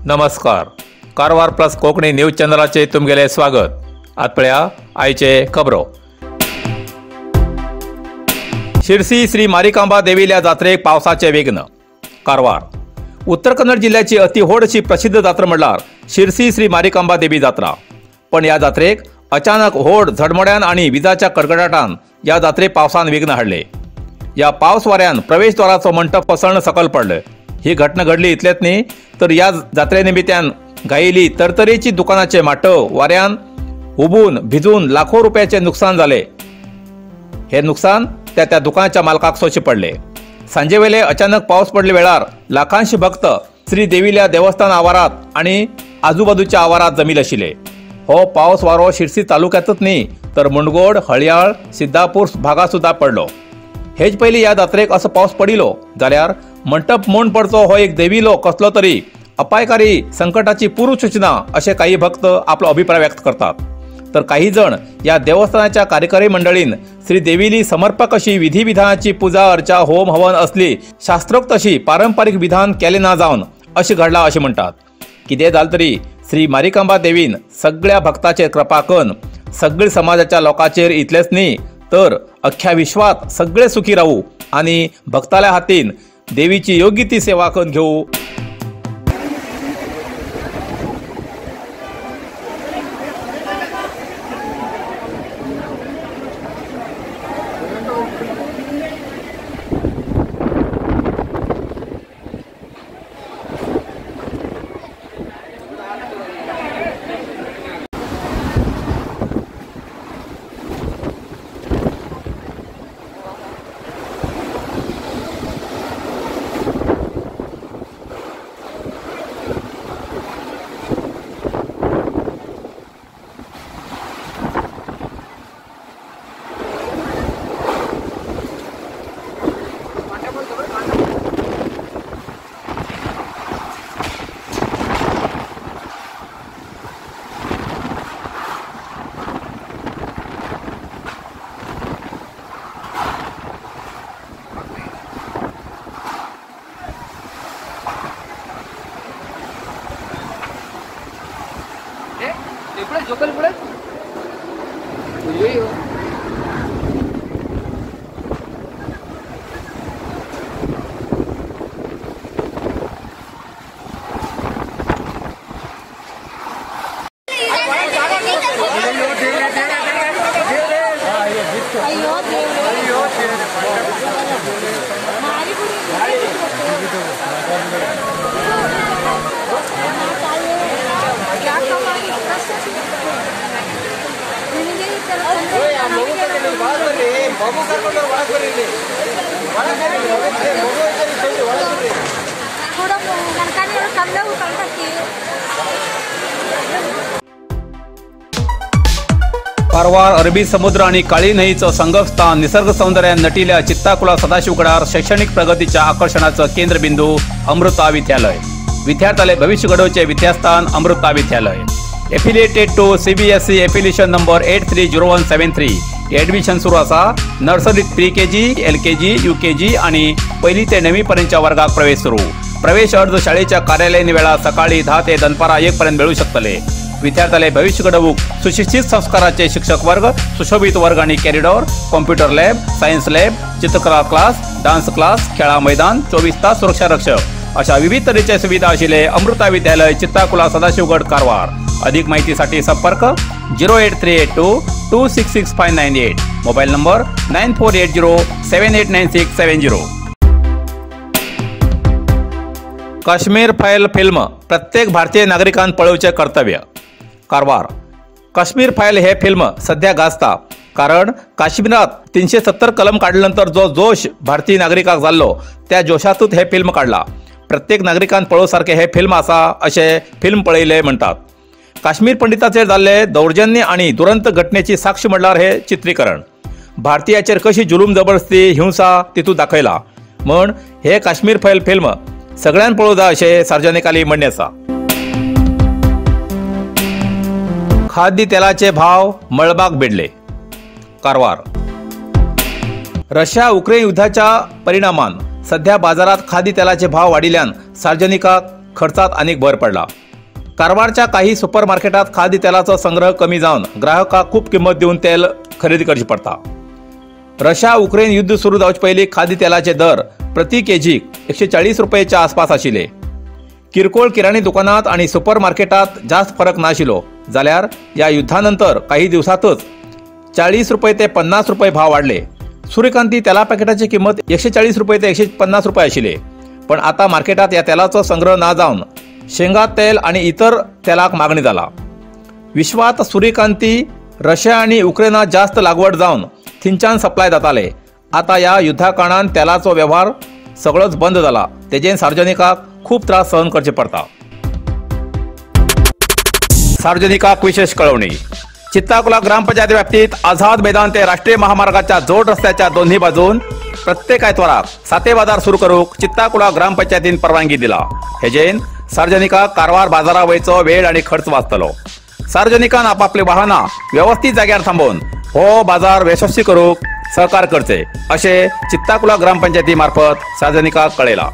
नमस्कार, Karwar plus Konkani news चॅनलाचे तुमगेले स्वागत. आत पळया आयचे खबरो. शिरसी श्री मारिकांबा देवील्या जात्रेक पावसाचे विघ्न. कारवार उत्तर कन्नड जिल्ह्याची अति व्हड अशी प्रसिद्ध जात्रा म्हणल्यार शिरसी श्री मारिकांबा देवी जात्रा. पण ह्या जात्रेक अचानक व्हड झडमोड्यान आनी विजाच्या कडकडाटान ह्या जात्रेक पावसान विघ्न हाडले. ह्या पावस वाऱ्यान प्रवेशद्वाराचो मंटप कोसळून सकयल पडले. ही घटना घडली इतलेच न्ही तर ह्या जात्रे निमित्यान गायली तरतरेची दुकानाचे माटव वाऱ्यान उबून भिजून लाखो रुपयाचे नुकसान जाले. हे नुकसान त्या त्या दुकानाच्या मालकाक सोंसचे पडले. सांजे वेळे अचानक पावस पडले वेळार लाखांशी भक्त श्री देवील्या देवस्थान आवारात आणि आजूबाजूच्या आवारात जमील आशिल्ले. हो पावस वारो शिरसी तालुक्यातच न्ही तर मुंडगोड, हळयाळ, सिद्धापूर भागात सुद्धा पडलो. हेच पयलीं ह्या जात्रेक असो पावस पडिलो जाल्यार मंटप मोड पडचो हो एक देवीलो कसलो तरी अपायकारी संकटाची पूर्व सूचना असे काही भक्त आपलो अभिप्राय व्यक्त करतात. तर काही जण या देवस्थानाच्या कार्यकारी मंडळीन श्री देवीली समर्पक अशी विधिविधानाची पूजा अर्चा होम हवन असली शास्त्रोक्त अशी पारंपरिक विधान केले ना जावन अशी घडला अशें म्हणटात. कितें जालें तरी श्री मारिकांबा देवीन सगळ्या भक्ताचेर कृपा करून सगळे समाजाच्या लोकांचेर इतलेच न्ही तर अख्ख्या विश्वात सगळे सुखी राहू आणि भक्ताल्या हातीन देवीची योग्य ती सेवा करून घेऊ. जोकल पुढे कारवार अरबी समुद्र आणि काळी न्हंयेचं संगमस्थान निसर्ग सौंदर्यान नटिल्या चित्ताकुला सदाशिवगडार शैक्षणिक प्रगतीच्या आकर्षणाचं केंद्रबिंदू अमृता विद्यालय. विद्यार्थ्याले भविष्य घडोवचे विद्यास्थान Amrita Vidyalaya. Affiliated to CBSE affiliation number 830173. Admission सुरू आसा. Nursery pre-KG, LKG, UKG आणि पहिली ते 9वी पर्यंतच्या वर्गाक प्रवेश सुरू. प्रवेश अर्ज शाळेच्या कार्यालयीन वेळा सकाळी 10 ते दनपारा 1 पर्यंत मिळू शकतले. विद्यार्थ्याले भविष्य घडवूक सुशिक्षित संस्काराचे शिक्षक वर्ग, सुशोभित वर्ग आणि corridor, computer lab, science lab, चित्रकला क्लास, डान्स क्लास, खेळा मैदान, 24 तास सुरक्षा रक्षक अशा विविध तरेच्या सुविधा आशिल्ले अमृता विद्यालय, चित्ताकुला, सदाशिवगड, कारवार. अधिक माहितीसाठी संपर्क 08382 266598, mobile number 9480 789670. Kashmir file film प्रत्येक भारतीय नागरिकान पळोवचें कर्तव्य. कारवार काश्मीर फाईल हे फिल्म सध्या गाजता कारण काश्मीरात 370 कलम काडल्या नंतर जो जोश भारतीय नागरिकाक जाल्लो त्या जोशातूच हे फिल्म काडला. प्रत्येक नागरिकान पळोवसारकें हे फिल्म आसा अशें फिल्म पळयले म्हणटात. काश्मीर पंडिताचेर जाल्ले दौर्जन्य आनी दुरंत घटनेची साक्ष म्हणल्यार हे चित्रीकरण. भारतीयाचेर कशी जुलूम जबरदस्ती हिंसा तितूंत दाखयला म्हण हे काश्मीर फाईल फिल्म सगळ्यान पळोवं जाय अशें सार्वजनिकांनी म्हणणें आसा. खाद्य तेलाचे भाव मळबाक भिडले. कारवार रशिया उक्रेन युद्धाच्या परिणामान सध्या बाजारात खाद्य तेलाचे भाव वाडिल्ल्यान सार्वजनिकाक खर्चात आनीक भर पडला. कारवारच्या काही सुपरमार्केटात खाद्य तेलाचो संग्रह कमी जावन ग्राहकाक खूब किंमत दिवन तेल खरेदी करची पडटा. रशिया उक्रेन युद्ध सुरू जावचे पयलीं खाद्य तेलाचे दर प्रति केजीक 140 रुपयेच्या आसपास आशिल्ले. किरकोळ किराणी दुकानात आणि सुपरमार्केटात जास्त फरक नाशिल्लो जाल्यार ह्या युद्धानंतर काही दिवसातच 40 रुपये ते 50 रुपये भाव वाडले. सूर्यकांती तेला पॅकेटाची किंमत 140 रुपये ते 150 रुपये आशिल्ले, पण आता मार्केटात ह्या तेलाचो संग्रह ना जावन शेंगा तेल आणि इतर तेलाक मागणी जाला. विश्वात सूर्यकांती रशिया आणि उक्रेनात जास्त लागवड जावन थंयच्यान सप्लाय जाताले. आता ह्या युद्धा कारणान तेलाचो व्यवहार सगळोच बंद जाला, तेजेन सार्वजनिकाक खूब त्रास सहन करचे पडता. सार्वजनिकाक विशेष कळवणी. चित्ताकुला ग्रामपंचायत व्याप्तीत आझाद मैदान ते राष्ट्रीय महामार्गाच्या जोड रस्त्याच्या दोन्ही बाजून प्रत्येक आयतवाराक साते बाजार सुरू करूक चित्ताकुला ग्रामपंचायतीन परवानगी दिला. हेजेन सार्वजनिकाक कारवार बाजारा वयचो वेळ आणि खर्च वाचतलो. सार्वजनिकान आपापली वाहनां व्यवस्थित जाग्यार थांबोवन हो बाजार यशस्वी करूक सहकार करचे अशें चित्ताकुला ग्रामपंचायती मार्फत सार्वजनिकाक कळयला.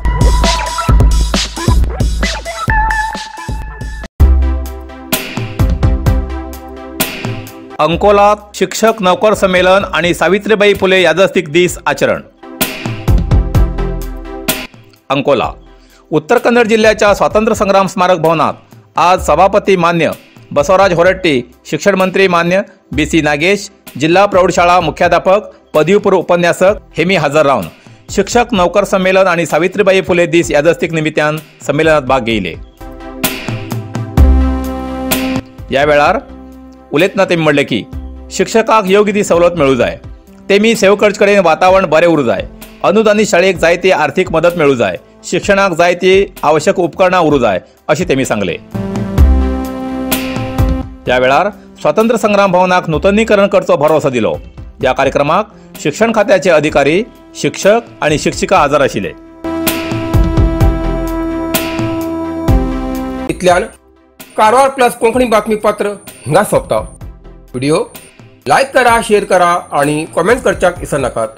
अंकोलात शिक्षक नोकर संमेलन आणि सावित्रीबाई फुले यादस्तिक दीस आचरण. अंकोला उत्तर कन्नड जिल्ह्याच्या स्वातंत्र्य संग्राम स्मारक भवनात आज सभापती मान्य बसवराज होरट्टी, शिक्षण मंत्री मान्य BC Nagesh, जिल्हा प्रौढशाळा मुख्याध्यापक पदवीपूर्व उपन्यासक हेमी हजर रावन शिक्षक नोकर संमेलन आणि सावित्रीबाई फुले दीस यादस्तिक निमित्तान संमेलनात भाग घेतले. या वेळार उलयतना तेमी म्हणलें की शिक्षकाक योग्य ती सवलत मेळूं जाय, तेमी सेवकर्च कडेन वातावरण बरें उरूं जाय, अनुदानित शाळेक जाय ती आर्थिक मदत मेळूं जाय, शिक्षणाक जाय ती आवश्यक उपकरणां उरूं जाय अशें तेमी सांगलें. त्या वेळार स्वातंत्र्य संग्राम भवनाक नूतनीकरण करचो भरवसो दिलो. ह्या कार्यक्रमाक शिक्षण खात्याचे अधिकारी, शिक्षक आनी शिक्षिका हजर आशिल्ले. इतल्यान कारवार प्लस कोंकणी बातमीपत्र हिंगा सोंपता. व्हिडिओ लायक करा, शेअर करा आणि कॉमेंट करच्याक विसरनाकात.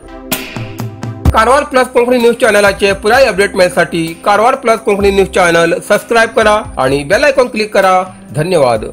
कारवार प्लस कोंकणी न्यूज चॅनलाचे पुराय update मेळसाठी Karwar plus Konkani news channel subscribe करा आणि बेल आयकॉन क्लिक करा. धन्यवाद.